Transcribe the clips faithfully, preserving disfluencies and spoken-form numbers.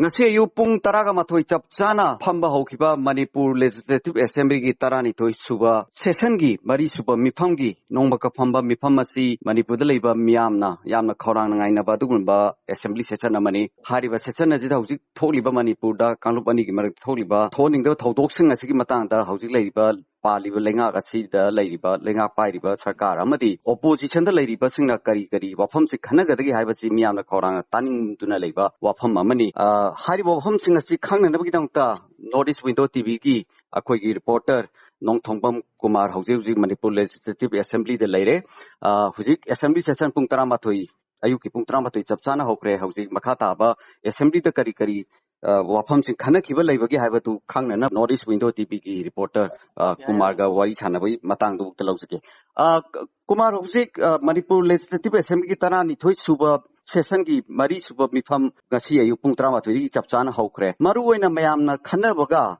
ꯉꯁꯤ ꯑꯌꯨꯛ ꯄꯨꯡ ꯇꯔꯥꯒ ꯃꯥꯊꯣꯏ ꯆꯞ ꯆꯥꯅ ꯐꯝꯕ ꯍꯧꯈꯤꯕ ꯃꯅꯤꯄꯨꯔ Legislative Assemblyꯒꯤ ꯇꯔꯥꯅꯤꯊꯣꯏ ꯁꯨꯕ sessionꯒꯤ ꯃꯔꯤ ꯁꯨꯕ ꯃꯤꯐꯝꯒꯤ ꯅꯣꯡꯃꯒ ꯐꯝꯕ ꯃꯤꯐꯝ ꯑꯁꯤ ꯃꯅꯤꯄꯨꯔꯗ ꯂꯩꯕ ꯃꯤꯌꯥꯝꯅ ꯌꯥꯝꯅ ꯈꯧꯔꯥꯡꯅ ꯉꯥꯏꯅꯕ ꯑꯗꯨꯒꯨꯝꯕ assembly session ꯑꯃꯅꯤ꯫ ꯍꯥꯏꯔꯤꯕ session ꯑꯁꯤꯗ ꯍꯧꯖꯤꯛ ꯊꯣꯛꯂꯤꯕ, ꯃꯅꯤꯄꯨꯔꯗ ꯀꯥꯡꯂꯨꯞ ꯑꯅꯤꯒꯤ ꯃꯔꯛꯇ ꯊꯣꯛꯂꯤꯕ ꯊꯣꯛꯍꯟꯅꯤꯡꯗꯕ ꯊꯧꯗꯣꯛꯁꯤꯡ ꯑꯁꯤꯒꯤ ꯃꯇꯥꯡꯗ ꯍꯧꯖꯤꯛ ꯂꯩꯔꯤꯕ ꯄꯥꯜꯂꯤꯕ ꯂꯩꯉꯥꯛ ꯑꯁꯤꯗ ꯂꯩꯔꯤꯕ, ꯂꯩꯉꯥꯛ ꯄꯥꯏꯔꯤꯕ ꯁꯔꯀꯥꯔ ꯑꯃꯗꯤ oppositionꯗ ꯂꯩꯔꯤꯕꯁꯤꯡꯅ ꯀꯔꯤ ꯀꯔꯤ ꯋꯥꯐꯝꯁꯤ ꯈꯟꯅꯒꯗꯒꯦ ꯍꯥꯏꯕꯁꯤ ꯃꯤꯌꯥꯝꯅ ꯈꯧꯔꯥꯡꯅ ꯇꯥꯅꯤꯡꯗꯨꯅ ꯂꯩꯕ ꯋꯥꯐꯝ ꯑꯃꯅꯤ꯫ ꯑ, ꯍꯥꯏꯔꯤꯕ ꯋꯥꯐꯝꯁꯤꯡ ꯑꯁꯤ ꯈꯪꯅꯅꯕꯒꯤꯗꯃꯛꯇ North East Window TVꯒꯤ ꯑꯩꯈꯣꯏꯒꯤ reporter ꯅꯣꯡꯊꯣꯡꯕꯝ ꯀꯨꯃꯥꯔ ꯍꯧꯖꯤꯛ ꯍꯧꯖꯤꯛ ꯃꯅꯤꯄꯨꯔ Legislative Assemblyꯗ ꯂꯩꯔꯦ꯫ ꯑ, ꯍꯧꯖꯤꯛ assembly session ꯄꯨꯡ ꯇꯔꯥꯃꯥꯊꯣꯏ, ꯑꯌꯨꯛꯀꯤ ꯄꯨꯡ ꯇꯔꯥꯃꯥꯊꯣꯏ ꯆꯞ ꯆꯥꯅ ꯍꯧꯈ꯭ꯔꯦ꯫ ꯍꯧꯖꯤꯛ ꯃꯈꯥ ꯇꯥꯕ assemblyꯗ ꯀꯔꯤ ꯀꯔꯤ, ꯑ, ꯋꯥꯐꯝꯁꯤꯡ ꯈꯟꯅꯈꯤꯕ ꯂꯩꯕꯒꯦ ꯍꯥꯏꯕꯗꯨ ꯈꯪꯅꯅꯕ North East Window TVꯒꯤ reporter, ꯑ, ꯀꯨꯃꯥꯔꯒ ꯋꯥꯔꯤ ꯁꯥꯟꯅꯕꯒꯤ ꯃꯇꯥꯡꯗꯨ ꯑꯃꯨꯛꯇ ꯂꯧꯖꯒꯦ꯫ ꯑ, ꯀ-, ꯀꯨꯃꯥꯔ, ꯍꯧꯖꯤꯛ, ꯑ, ꯃꯅꯤꯄꯨꯔ Legislative Assemblyꯒꯤ ꯇꯔꯥꯅꯤꯊꯣꯏ ꯁꯨꯕ sessionꯒꯤ ꯃꯔꯤ ꯁꯨꯕ ꯃꯤꯐꯝ ꯉꯁꯤ ꯑꯌꯨꯛ ꯄꯨꯡ ꯇꯔꯥꯃꯥꯊꯣꯏꯗꯒꯤ ꯆꯞ ꯆꯥꯅ ꯍꯧꯈ꯭ꯔꯦ꯫ ꯃꯔꯨꯑꯣꯏꯅ ꯃꯌꯥꯝꯅ ꯈꯟꯅꯕꯒ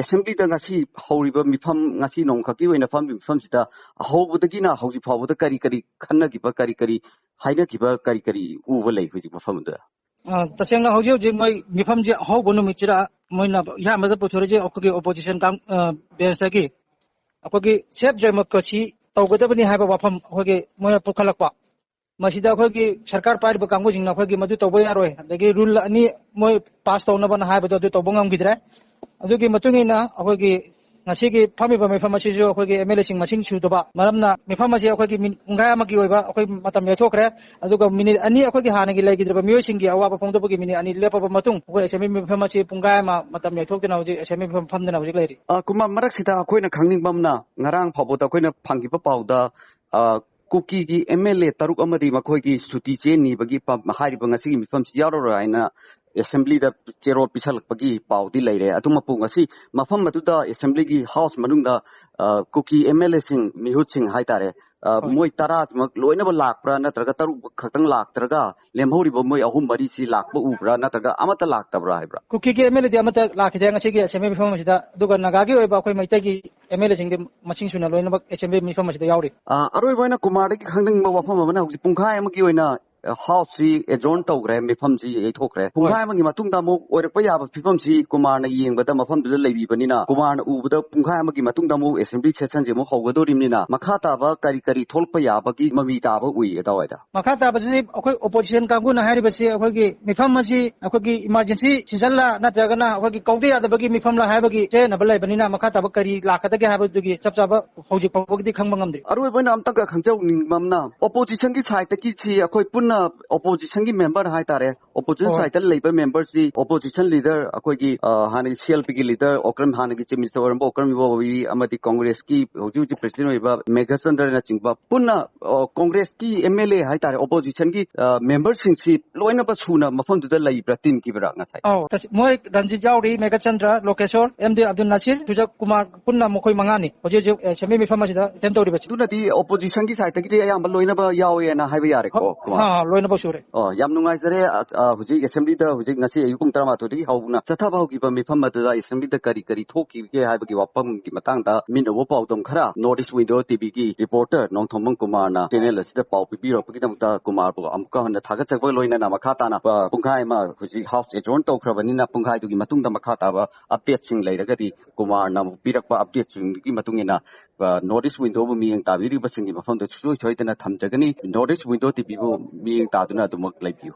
assemblyꯗ ꯉꯁꯤ ꯍꯧꯔꯤꯕ ꯃꯤꯐꯝ, ꯉꯁꯤ ꯅꯣꯡꯈꯛꯀꯤ ꯑꯣꯏꯅ ꯐꯝꯃꯤꯕ ꯃꯤꯐꯝꯁꯤꯗ ꯑꯍꯧꯕꯗꯒꯤꯅ ꯍꯧꯖꯤꯛ ꯐꯥꯎꯕꯗ ꯀꯔꯤ ꯀꯔꯤ ꯈꯟꯅꯈꯤꯕ, ꯀꯔꯤ ꯀꯔꯤ ꯍꯥꯏꯅꯈꯤꯕ, ꯀꯔꯤ ꯀꯔꯤ ꯎꯕ ꯂꯩ ꯍꯧꯖꯤꯛ ꯃꯐꯝ ꯑꯗꯨꯗ? ꯑ, ꯇꯁꯦꯡꯅ ꯍꯧꯖꯤꯛ ꯍꯧꯖꯤꯛ ꯃꯣꯏ ꯃꯤꯐꯝꯁꯦ ꯑꯍꯧꯕ ꯅꯨꯃꯤꯠꯁꯤꯗ ꯃꯣꯏꯅ ꯑꯍꯥꯟꯕꯗ ꯄꯨꯊꯣꯔꯛꯏꯁꯦ ꯑꯩꯈꯣꯏꯒꯤ opposition ꯀꯥꯡ-, ꯑ, benchꯇꯒꯤ ꯑꯩꯈꯣꯏꯒꯤ self democracy ꯇꯧꯒꯗꯕꯅꯤ ꯍꯥꯏꯕ ꯋꯥꯐꯝ ꯑꯩꯈꯣꯏꯒꯤ ꯃꯣꯏꯅ ꯄꯨꯈꯠꯂꯛꯄ꯫ ꯃꯁꯤꯗ ꯑꯩꯈꯣꯏꯒꯤ ꯁꯔꯀꯥꯔ ꯄꯥꯏꯔꯤꯕ ꯀꯥꯡꯕꯨꯁꯤꯡꯅ ꯑꯩꯈꯣꯏꯒꯤ ꯃꯗꯨ ꯇꯧꯕ ꯌꯥꯔꯣꯏ, ꯑꯗꯒꯤ rule ꯑꯅꯤ ꯃꯣꯏ pass ꯇꯧꯅꯕꯅ ꯍꯥꯏꯕꯗꯣ ꯑꯗꯨ ꯇꯧꯕ ꯉꯝꯈꯤꯗ꯭ꯔꯦ꯫ ꯑꯗꯨꯒꯤ ꯃꯇꯨꯡ ꯏꯟꯅ ꯑꯩꯈꯣꯏꯒꯤ ꯉꯁꯤꯒꯤ ꯐꯝꯃꯤꯕ ꯃꯤꯐꯝ ꯑꯁꯤꯁꯨ ꯑꯩꯈꯣꯏꯒꯤ MLAꯁꯤꯡ ꯃꯁꯤꯡ ꯁꯨꯗꯕ ꯃꯔꯝꯅ ꯃꯤꯐꯝ ꯑꯁꯤ ꯑꯩꯈꯣꯏꯒꯤ ꯃꯤꯅꯤꯠ ꯄꯨꯡꯈꯥꯏ ꯑꯃꯒꯤ ꯑꯣꯏꯕ ꯑꯩꯈꯣꯏ ꯃꯇꯝ ꯌꯩꯊꯣꯛꯈ꯭ꯔꯦ꯫ ꯑꯗꯨꯒ ꯃꯤꯅꯤꯠ ꯑꯅꯤ ꯑꯩꯈꯣꯏꯒꯤ ꯍꯥꯟꯅꯒꯤ ꯂꯩꯈꯤꯗ꯭ꯔꯤꯕ ꯃꯤꯑꯣꯏꯁꯤꯡꯒꯤ ꯑꯋꯥꯕ ꯐꯣꯡꯗꯣꯛꯄꯒꯤ ꯃꯤꯅꯤꯠ ꯑꯅꯤ ꯂꯦꯞꯄꯕ ꯃꯇꯨꯡ ꯑꯩꯈꯣꯏ assembly ꯃꯤꯐꯝ ꯑꯁꯤ ꯄꯨꯡꯈꯥꯏ ꯑꯃ ꯃꯇꯝ ꯌꯩꯊꯣꯛꯇꯨꯅ ꯍꯧꯖꯤꯛ assembly ꯃꯤꯐꯝ ꯐꯝꯗꯨꯅ ꯍꯧꯖꯤꯛ ꯂꯩꯔꯤ꯫ ꯑ, ꯀꯨꯃꯥꯔ, ꯃꯔꯛꯁꯤꯗ ꯑꯩꯈꯣꯏꯅ ꯈꯪꯅꯤꯡꯕ ꯑꯃꯅ, ꯉꯔꯥꯡ ꯐꯥꯎꯕꯗ ꯑꯩꯈꯣꯏꯅ ꯐꯪꯈꯤꯕ ꯄꯥꯎꯗ, ꯑ, ꯀꯨꯀꯤꯒꯤ MLA ꯇꯔꯨꯛ ꯑꯃꯗꯤ ꯃꯈꯣꯏꯒꯤ ꯁꯨꯇꯤ ꯆꯦ ꯅꯤꯕꯒꯤ ꯄ-, ꯍꯥꯏꯔꯤꯕ ꯉꯁꯤꯒꯤ ꯃꯤꯐꯝꯁꯤ ꯌꯥꯎꯔꯔꯣꯏ ꯍꯥꯏꯅ assemblyꯗ ꯆꯦꯔꯣꯜ ꯄꯤꯁꯜꯂꯛꯄꯒꯤ ꯄꯥꯎꯗꯤ ꯂꯩꯔꯦ꯫ ꯑꯗꯨꯃꯛꯄꯨ ꯉꯁꯤ ꯃꯐꯝ ꯑꯗꯨꯗ assemblyꯒꯤ house ꯃꯅꯨꯡꯗ, ꯑ, ꯀꯨꯀꯤ MLAꯁꯤꯡ, ꯃꯤꯍꯨꯠꯁꯤꯡ ꯍꯥꯏꯇꯥꯔꯦ, ꯑ, ꯍꯣꯏ꯫ ꯃꯣꯏ ꯇꯔꯥꯃꯛ ꯂꯣꯏꯅꯃꯛ ꯂꯥꯛꯄ꯭ꯔꯥ, ꯅꯠꯇ꯭ꯔꯒ ꯇꯔꯨꯛ ꯈꯛꯇꯪ ꯂꯥꯛꯇ꯭ꯔꯒ ꯂꯦꯝꯍꯧꯔꯤꯕ ꯃꯣꯏ ꯑꯍꯨꯝ ꯃꯔꯤꯁꯤ ꯂꯥꯛꯄ ꯎꯕ꯭ꯔꯥ, ꯅꯠꯇ꯭ꯔꯒ ꯑꯃꯠꯇ ꯂꯥꯛꯇꯕ꯭ꯔꯥ ꯍꯥꯏꯕ꯭ꯔꯥ? ꯀꯨꯀꯤꯒꯤ MLAꯗꯤ ꯑꯃꯠꯇ ꯂꯥꯛꯈꯤꯗꯦ ꯉꯁꯤꯒꯤ assembly ꯃꯤꯐꯝ ꯑꯁꯤꯗ, ꯑꯗꯨꯒ ꯅꯥꯒꯥꯒꯤ ꯑꯣꯏꯕ ꯑꯩꯈꯣꯏ ꯃꯩꯇꯩꯒꯤ MLAꯁꯤꯡꯗꯤ ꯃꯁꯤꯡ ꯁꯨꯅ ꯂꯣꯏꯅꯃꯛ assembly ꯃꯤꯐꯝ ꯑꯁꯤꯗ ꯌꯥꯎꯔꯤ꯫ ꯑ, ꯑꯔꯣꯏꯕ ꯑꯣꯏꯅ ꯀꯨꯃꯥꯔꯗꯒꯤ ꯈꯪꯅꯤꯡꯕ ꯋꯥꯐꯝ ꯑꯃꯅ, ꯍꯧꯖꯤꯛ ꯄꯨꯡꯈꯥꯏ ꯑꯃꯒꯤ ꯑꯣꯏꯅ ꯍꯥꯎꯁꯁꯤ ꯑꯦꯖꯣꯔꯟ ꯇꯧꯈ꯭ꯔꯦ, ꯃꯤꯐꯝꯁꯤ ꯌꯩꯊꯣꯛꯈ꯭ꯔꯦ꯫ ꯄꯨꯡꯈꯥꯏ ꯑꯃꯒꯤ ꯃꯇꯨꯡꯗ ꯑꯃꯨꯛ ꯑꯣꯏꯔꯛꯄ ꯌꯥꯕ ꯐꯤꯕꯝꯁꯤ ꯀꯨꯃꯥꯔꯅ ꯌꯦꯡꯕꯗ, ꯃꯐꯝꯗꯨꯗ ꯂꯩꯕꯤꯕꯅꯤꯅ, ꯀꯨꯃꯥꯔꯅ ꯎꯕꯗ ꯄꯨꯡꯈꯥꯏ ꯑꯃꯒꯤ ꯃꯇꯨꯡꯗ ꯑꯃꯨꯛ ꯑꯦꯁꯦꯝꯕ꯭ꯂꯤ ꯁꯦꯁꯟꯁꯤ ꯑꯃꯨꯛ ꯍꯧꯒꯗꯧꯔꯤꯕꯅꯤꯅ, ꯃꯈꯥ ꯇꯥꯕ ꯀꯔꯤ ꯀꯔꯤ ꯊꯣꯛꯂꯛꯄ ꯌꯥꯕꯒꯤ ꯃꯃꯤ ꯇꯥꯕ ꯎꯏ ꯑꯗꯨꯋꯥꯏꯗ? ꯃꯈꯥ ꯇꯥꯕꯁꯤ ꯑꯩꯈꯣꯏ ꯑꯣꯄꯣꯖꯤꯁꯟ ꯀꯥꯡꯕꯨꯅ ꯍꯥꯏꯔꯤꯕꯁꯤ, ꯑꯩꯈꯣꯏꯒꯤ ꯃꯤꯐꯝ ꯑꯁꯤ ꯑꯩꯈꯣꯏꯒꯤ ꯏꯃꯥꯔꯖꯦꯟꯁꯤ ꯁꯤꯖꯟꯂ ꯅꯠꯇ꯭ꯔꯒꯅ ꯑꯩꯈꯣꯏꯒꯤ ꯀꯧꯗ ꯌꯥꯗꯕꯒꯤ ꯃꯤꯐꯝꯂ ꯍꯥꯏꯕꯒꯤ ꯆꯌꯦꯠꯅꯕ ꯂꯩꯕꯅꯤꯅ, ꯃꯈꯥ ꯇꯥꯕ ꯀꯔꯤ ꯂꯥꯛꯀꯗꯒꯦ ꯍꯥꯏꯕꯗꯨꯒꯤ ꯆꯞ ꯆꯥꯕ ꯍꯧꯖꯤꯛ ꯐꯥꯎꯕꯒꯤꯗꯤ ꯈꯪꯕ ꯉꯝꯗ꯭ꯔꯤ꯫ ꯑꯔꯣꯏꯕ ꯑꯣꯏꯅ ꯑꯝꯇꯪꯒ ꯈꯪꯖꯍꯧꯅꯤꯡꯕ ꯑꯃꯅ, ꯑꯣꯄꯣꯖꯤꯁꯟꯒꯤ ꯁꯥꯏꯠꯇꯒꯤ ꯁꯤ ꯑꯩꯈꯣꯏ ꯄꯨꯟꯅ ꯑꯣꯄꯣꯖꯤꯁꯟꯒꯤ ꯃꯦꯝꯕꯔ ꯍꯥꯏꯇꯥꯔꯦ, ꯑꯣꯄꯣꯖꯤꯁꯟ ꯍꯣꯏ꯫ ꯁꯥꯏꯠꯇ ꯂꯩꯕ ꯃꯦꯝꯕꯔꯁꯤ, ꯑꯣꯄꯣꯖꯤꯁꯟ ꯂꯤꯗꯔ ꯑꯩꯈꯣꯏꯒꯤ, ꯑ, ꯍꯥꯟꯅꯒꯤ ꯁꯤ ꯑꯦꯜ ꯄꯤꯒꯤ ꯂꯤꯗꯔ ꯑꯣꯀ꯭ꯔꯝ, ꯍꯥꯟꯅꯒꯤ ꯆꯤꯐ ꯃꯤꯅꯤꯁꯇꯔ ꯑꯣꯏꯔꯝꯕ ꯑꯣꯀ꯭ꯔꯝ ꯏꯕꯣꯕꯤ ꯑꯃꯗꯤ ꯀꯪꯒ꯭ꯔꯦꯁꯀꯤ ꯍꯧꯖꯤꯛ ꯍꯧꯖꯤꯛ ꯄ꯭ꯔꯦꯁꯤꯗꯦꯟ ꯑꯣꯏꯕ ꯃꯦꯘꯆꯟꯗ꯭ꯔꯅꯆꯤꯡꯕ ꯄꯨꯟꯅ, ꯑ, ꯀꯪꯒ꯭ꯔꯦꯁꯀꯤ ꯑꯦꯝ ꯑꯦꯜ ꯑꯦ ꯍꯥꯏꯇꯥꯔꯦ, ꯑꯣꯄꯣꯖꯤꯁꯟꯒꯤ, ꯑ, ꯃꯦꯝꯕꯔꯁꯤꯡꯁꯤ ꯂꯣꯏꯅꯕ ꯁꯨꯅ ꯃꯐꯝꯗꯨꯗ ꯂꯩꯕ꯭ꯔꯥ, ꯇꯤꯟꯈꯤꯕ꯭ꯔꯥ ꯉꯁꯥꯏ? ꯑꯧ, ꯇꯁ-, ꯃꯣꯏ ꯔꯟꯖꯤꯠ ꯌꯥꯎꯔꯤ, ꯃꯦꯘꯆꯟꯗ꯭ꯔ, ꯂꯣꯀꯦꯁꯣꯔ, ꯑꯦꯝ ꯗꯤ ꯑꯕꯗꯨꯜ ꯅꯥꯁꯤꯔ, ꯁꯨꯖꯛ ꯀꯨꯃꯥꯔ, ꯄꯨꯟꯅ ꯃꯈꯣꯏ ꯃꯉꯥꯅꯤ ꯍꯧꯖꯤꯛ ꯍꯧꯖꯤꯛ ꯑꯦꯁꯦꯝꯕ꯭ꯂꯤ ꯃꯤꯐꯝ ꯑꯁꯤꯗ ꯑꯦꯇꯦꯟ ꯇꯧꯔꯤꯕꯁꯤ꯫ ꯑꯗꯨꯅꯗꯤ ꯑꯣꯄꯣꯖꯤꯁꯟꯒꯤ ꯁꯥꯏꯠꯇꯒꯤꯗꯤ ꯑꯌꯥꯝꯕ ꯂꯣꯏꯅꯕ ꯌꯥꯎꯋꯦꯅ ꯍꯥꯏꯕ ꯌꯥꯔꯦꯀꯣ, ꯀꯨꯃꯥꯔ? ꯑꯥ, ꯂꯣꯏꯅꯃꯛ ꯁꯨꯔꯦ꯫ ꯑꯣ, ꯌꯥꯝ ꯅꯨꯡꯉꯥꯏꯖꯔꯦ꯫ ꯑ, ꯑ, ꯍꯧꯖꯤꯛ ꯑꯦꯁꯦꯝꯕ꯭ꯂꯤꯗ ꯍꯧꯖꯤꯛ ꯉꯁꯤ ꯑꯌꯨꯛ ꯄꯨꯡ ꯇꯔꯥꯃꯥꯊꯣꯏꯗꯒꯤ ꯍꯧꯅ ꯆꯠꯊꯕ ꯍꯧꯈꯤꯕ ꯃꯤꯐꯝ ꯑꯗꯨꯗ ꯑꯦꯁꯦꯝꯕ꯭ꯂꯤꯗ ꯀꯔꯤ ꯀꯔꯤ ꯊꯣꯛꯈꯤꯕꯒꯦ ꯍꯥꯏꯕꯒꯤ ꯋꯥꯐꯝꯒꯤ ꯃꯇꯥꯡꯗ ꯃꯤꯅ ꯎꯕ ꯄꯥꯎꯗꯝ ꯈꯔ ꯅꯣꯔꯠ ꯏꯁ ꯋꯤꯟꯗꯣ ꯇꯤꯚꯤꯒꯤ ꯔꯤꯄꯣꯔꯇꯔ ꯅꯣꯡꯊꯣꯝꯕꯝ ꯀꯨꯃꯥꯔꯅ ꯆꯦꯅꯦꯜ ꯑꯁꯤꯗ ꯄꯥꯎ ꯄꯤꯕꯤꯔꯛꯄꯒꯤꯗꯃꯛꯇ ꯀꯨꯃꯥꯔꯕꯨ ꯑꯃꯨꯛꯀ ꯍꯟꯅ ꯊꯥꯒꯠꯆꯕꯒ ꯂꯣꯏꯅꯅ ꯃꯈꯥ ꯇꯥꯅ, ꯑ, ꯄꯨꯡꯈꯥꯏ ꯑꯃ ꯍꯧꯖꯤꯛ ꯍꯥꯎꯁ ꯑꯦꯖꯣꯔꯟ ꯇꯧꯈ꯭ꯔꯕꯅꯤꯅ ꯄꯨꯡꯈꯥꯏꯗꯨꯒꯤ ꯃꯇꯨꯡꯗ ꯃꯈꯥ ꯇꯥꯕ ꯑꯞꯗꯦꯠꯁꯤꯡ ꯂꯩꯔꯒꯗꯤ ꯀꯨꯃꯥꯔꯅ ꯑꯃꯨꯛ ꯄꯤꯔꯛꯄ ꯑꯞꯗꯦꯠꯁꯤꯡꯗꯨꯒꯤ ꯃꯇꯨꯡ ꯏꯟꯅ, ꯑ, ꯅꯣꯔꯠ ꯏꯁ ꯋꯤꯟꯗꯣꯕꯨ ꯃꯤꯠꯌꯦꯡ ꯇꯥꯕꯤꯔꯤꯕꯁꯤꯡꯒꯤ ꯃꯐꯝꯗ ꯁꯨꯡꯁꯣꯏ ꯁꯣꯏꯗꯅ ꯊꯝꯖꯒꯅꯤ꯫ ꯅꯣꯔꯠ ꯏꯁ ꯋꯤꯟꯗꯣ ꯇꯤꯚꯤꯕꯨ ꯃꯤꯠꯌꯦꯡ ꯇꯥꯗꯨꯅ ꯑꯗꯨꯃꯛ ꯂꯩꯕꯤꯌꯨ꯫